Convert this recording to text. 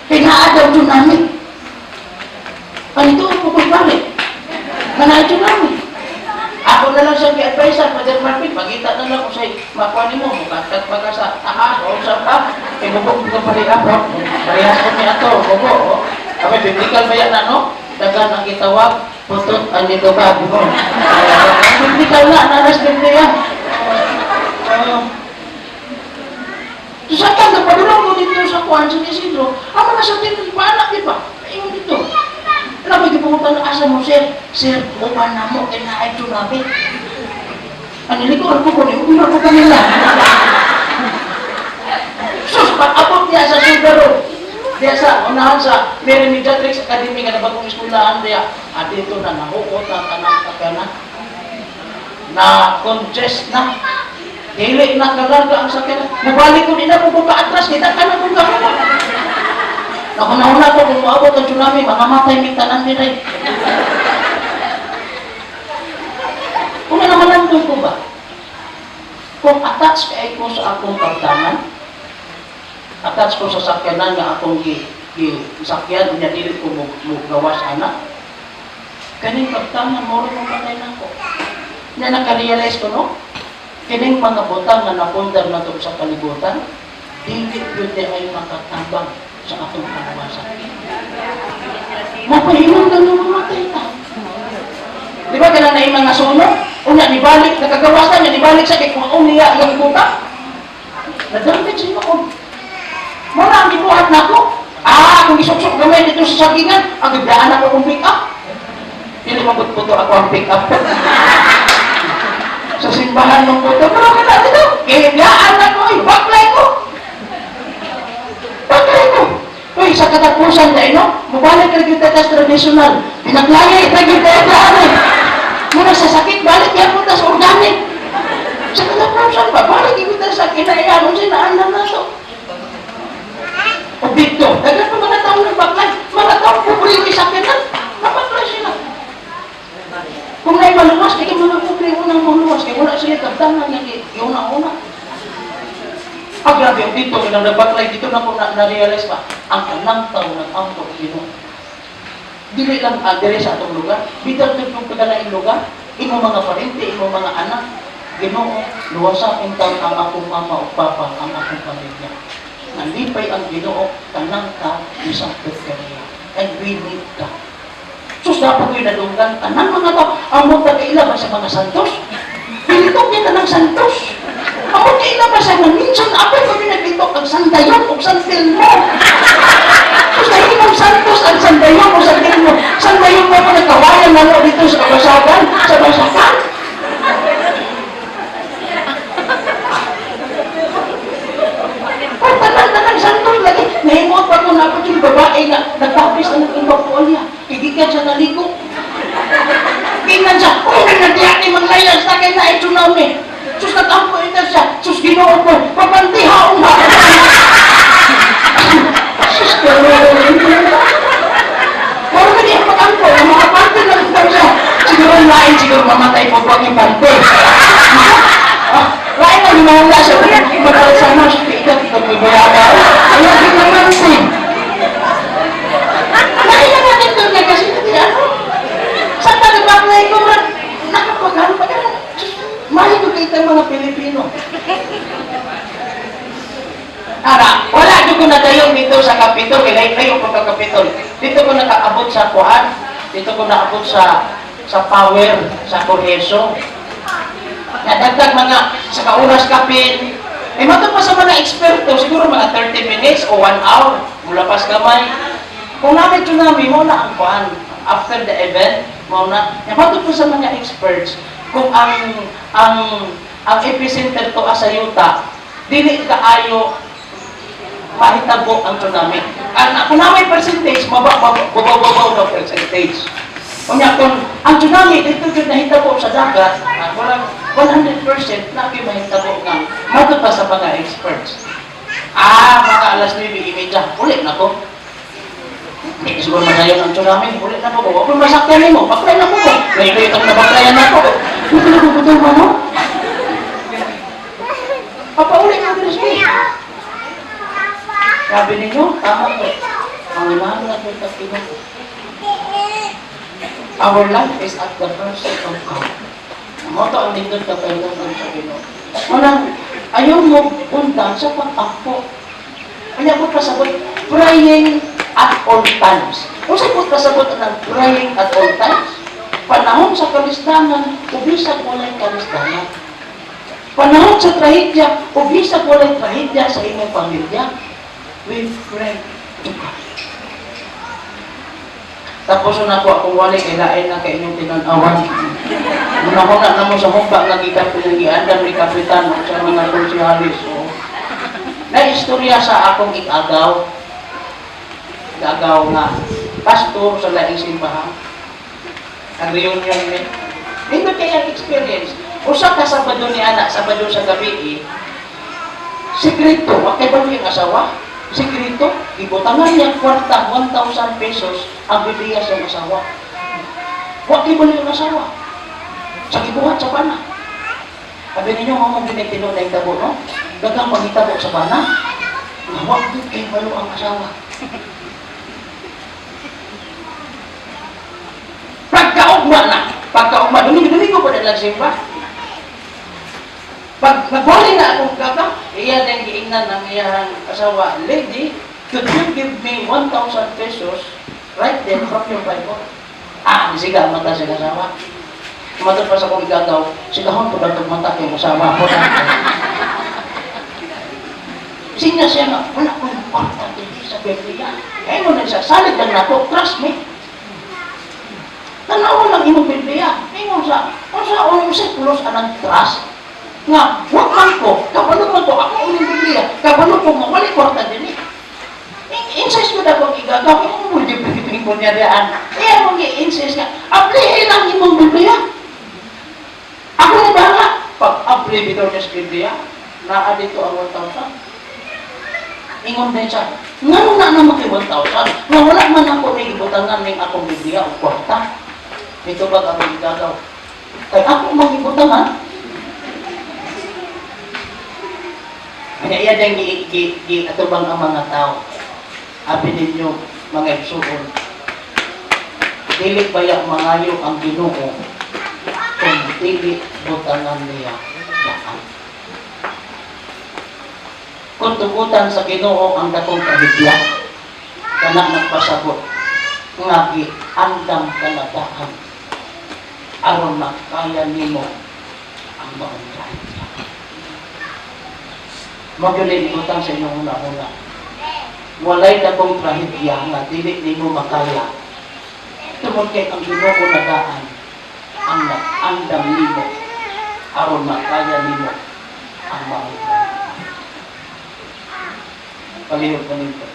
Kay naa daw tsunami. Panito ko ko balik. Manay tsunami. Ako na lang siyang gi-advise, Father Marvin, pangita na lang ko sa makuha nimo, mukatat pa ka sa taas o sa pa. Kay bubog ka pali ako. Parehas ko ni ato, bubo. Oh. Kami biblical ba yan, ano? Dagan ang gitawag, putot ang nitubag mo. Biblical na, nanas Biblia. So sa kan, napadulong ko dito sa kuan sa Isidro, ang mga sa dito, paanak, di ba? Ayun dito. Alam mo, gipungutan na asa mo, sir. Sir, uban na mo, kay naay tsunami. Ang niliko ko ko, una ko kanila. Sus, pag-abot niya sa Subaru, diya sa unahan sa Mary Mediatrix Academy nga na bagong eskwelahan diya, ah, dito na nahuot na tanang sakyanan. Na congest na. Dili na kalarga ang sakyanan. Nabalik ko din ako kung atras, kita ka na kung gano'n. Nakunahuna ko kung maabot ang tsunami, mamamatay mi tanan diray. Kung ano naman ko ba? Kung attach kay ko sa akong kaptanan, attach ko sa sakyanan nga akong gi sakyan unya dili ko mo gawas ana. Kaning kaptanan mo rin patay nako. Nya naka-realize ko, no? Kining mga butang nga napundar nato sa kalibutan, dili gyud ay makatabang sa atong kalawasan. Mapahimong na nung mamatay ta. Di ba kanang na mga suno? Una, nibalik, nakagawasan niya, nibalik sa kay kung niya ang buta. Nadamit siya ko. Muna ang gibuhat na ako. Ah, kung isuksok gamay dito sa sagingan, ang giblaan ako kung pick up. Dili mabutbuto ako ang pick up. Sa simbahan ng puto, pero kita dito, giblaan ako, baklay ko. Baklay ko. Uy, sa katapusan na no, mubalik ka kita sa traditional. Pinaglayay ka kita ano. Muna sa sakit, balik yan mo sa organic. Sa katapusan ba, balik kita sa kinaiyan, kung sinaan na nato. O dito, daghan pa mga tao ng baklay, mga tao pobre yung isakinan, nabaklay sila. Kung na'y maluwas, kaya mga pobre unang maluwas, kaya wala sila kaptangan nga una-una. Ah, grabe, ang dito, kinang nabaklay, dito na ko na, na-realize pa, ang kanang tao ng ampo, Ginoo. Dili lang diri sa atong lugar, bitan jud kung pagkalaing lugar, imo mga parente, imo mga anak, Ginoo, luwasa intang ang akong mama o papa, ang akong pamilya. Nalipay ang Ginoo, tanang tao, isang kaniya. And we need God. Sus, dapat ko'y nadunggan, tanang mga tao, ang mo pagkaila ba sa mga santos? Pilitok niya tanang santos. Ang mo kaila ba sa mga minsan, apay kami naglitok ang sandayon o santilmo. Sus, nahimong santos ang sandayon o santilmo. Sandayon mo mo nagkawayan na mo dito sa kabasagan, sa basakan. O, tanan-tanan santos lagi. Nahimot pa ko na ako yung babae nga nagtapis na nag-imbang po niya. Igikan siya naligo. Tingnan siya, uy, nagdiyak ni Manglayas na kay na tsunami. Sus, natampo ito siya. Sus, Ginoo ko, papantihaon ha. Sus, pero hindi ang patampo, ang mga pante lang daw siya. Siguro lain, siguro mamatay po po ang pante. Ah, lain na lumawala siya. Magal sa mas, ikat, pagbabayaga. Ayaw, di naman si. Lain na natin doon na kasi hindi ano. Sa talagang ko, nakapagano pa ka. Mahal ko kita mga Pilipino. Ara, wala jud ko nadayon dito sa Kapitol, kay layo ko ka Kapitol. Dito ko nakaabot sa kuan, dito ko naabot sa power, sa koheso. Nadagdag mga sa kauras kapin. Eh mato pa sa mga eksperto, siguro mga 30 minutes o 1 hour, mula pas gamay. Kung namin tsunami, mo na ang kuan. After the event, mo na. Mato pa sa mga experts, kung ang epicenter to sa yuta, dili kaayo mahitabo ang tsunami. Ang kung na may percentage, mababaw na percentage. Unya kung ang tsunami dito jud nahitabo sa dagat, walang 100% na mahitabo nga mato pa sa mga experts. Ah, mga alas 9:30, uli na ko. Hindi siguro madayon ang tsunami, uli na ko. Kung masakyan nimo, baklay na ko. May kayo itong nabaklayan na ko. Hindi na ko mo, no? Papauli na ko. Sabi ninyo, tama ko. Manginahanglan gyud ta Ginoo. Our life is at the mercy of God. Mao to ang nindot ka pahinunon sa Ginoo. Manang ayaw mo undang sa pag-ampo. Kanya ko pasabot, praying at all times. Kung sa'y ko pasabot ang praying at all times? Panahon sa kalisdanan, o bisag walay kalisdanan. Panahon sa trahedya, o bisag walay trahedya sa imong pamilya, we pray to God. Tapos na ko akong wali kay lain na kay inyong tinan-awan. Muna na mo sa humba nga gikan giandam ni kapitan o sa mga konsehalis. So, na istorya sa akong igagaw. Igagaw nga pastor sa laing simbahan. Ang reunion ni. Nindot kay ang experience. Usa ka Sabado ni anak, Sabado sa gabi eh, sekreto, wa kay balo yung asawa. Sekreto, ibutangan niya kwarta 1,000 pesos ang Biblia sa asawa. Wa kay balo yung asawa. Sa gibuhat sa bana. Sabi ninyo, nga mo ginitino na itabo, no? Daghang pangitabo sa bana. Nga wa gyud kay balo ang asawa. Pagkaugma na, pagkaugma, Domingo, Domingo pa na lang simba. Pag nagwali na akong kaka, iya din giingnan ng iyang asawa, "Lady, could you give me 1,000 pesos right there from your Bible?" Ah, siga ang mata sa asawa. Matod pa sa akong igagaw, sigahon ko lang mata kay asawa ko. Sinya siya nga, "Wala ko yung kwarta dili sa Biblia." Kaya mo na siya, "Salig lang nako, trust me. Tanawa lang imong Biblia." Ingon sa, unsa unsa pulos anang trust? Nga, wag man ko, kabalo man ko, ako uling Biblia, kabalo ko, mawali kwarta din eh. Insist ko na kung igagaw, imong mo di ko niya diyaan. Iya mo gi-insist nga, "Ablihin lang imong Biblia." Ako na ba nga? Pag abli bitaw niya sa Biblia, naa dito ang 1,000. Ingon din siya, "Ngano na naman kay 1,000? Nga wala man ako ni ibutangan ning akong Biblia o kwarta." Ito ba akong igagaw? "Kay ako mang ibutangan." Kanya iya din gi, gi, gi atubang ang mga tao. Abi ninyo, mga igsuon, dili baya mangayo ang Ginoo kung dili butangan niya daan. Kung tugutan sa Ginoo ang dakong trahedya, kana nagpasabot nga gi-andam ka na daan aron makaya nimo ang maong trahedya. Mao gyud ibutang sa inyong huna-huna. Walay dakong trahedya nga dili nimo makaya. Tungod kay ang Ginoo na daan ang nag-andam nimo aron makaya nimo ang maong trahedya. Palihog ko nito.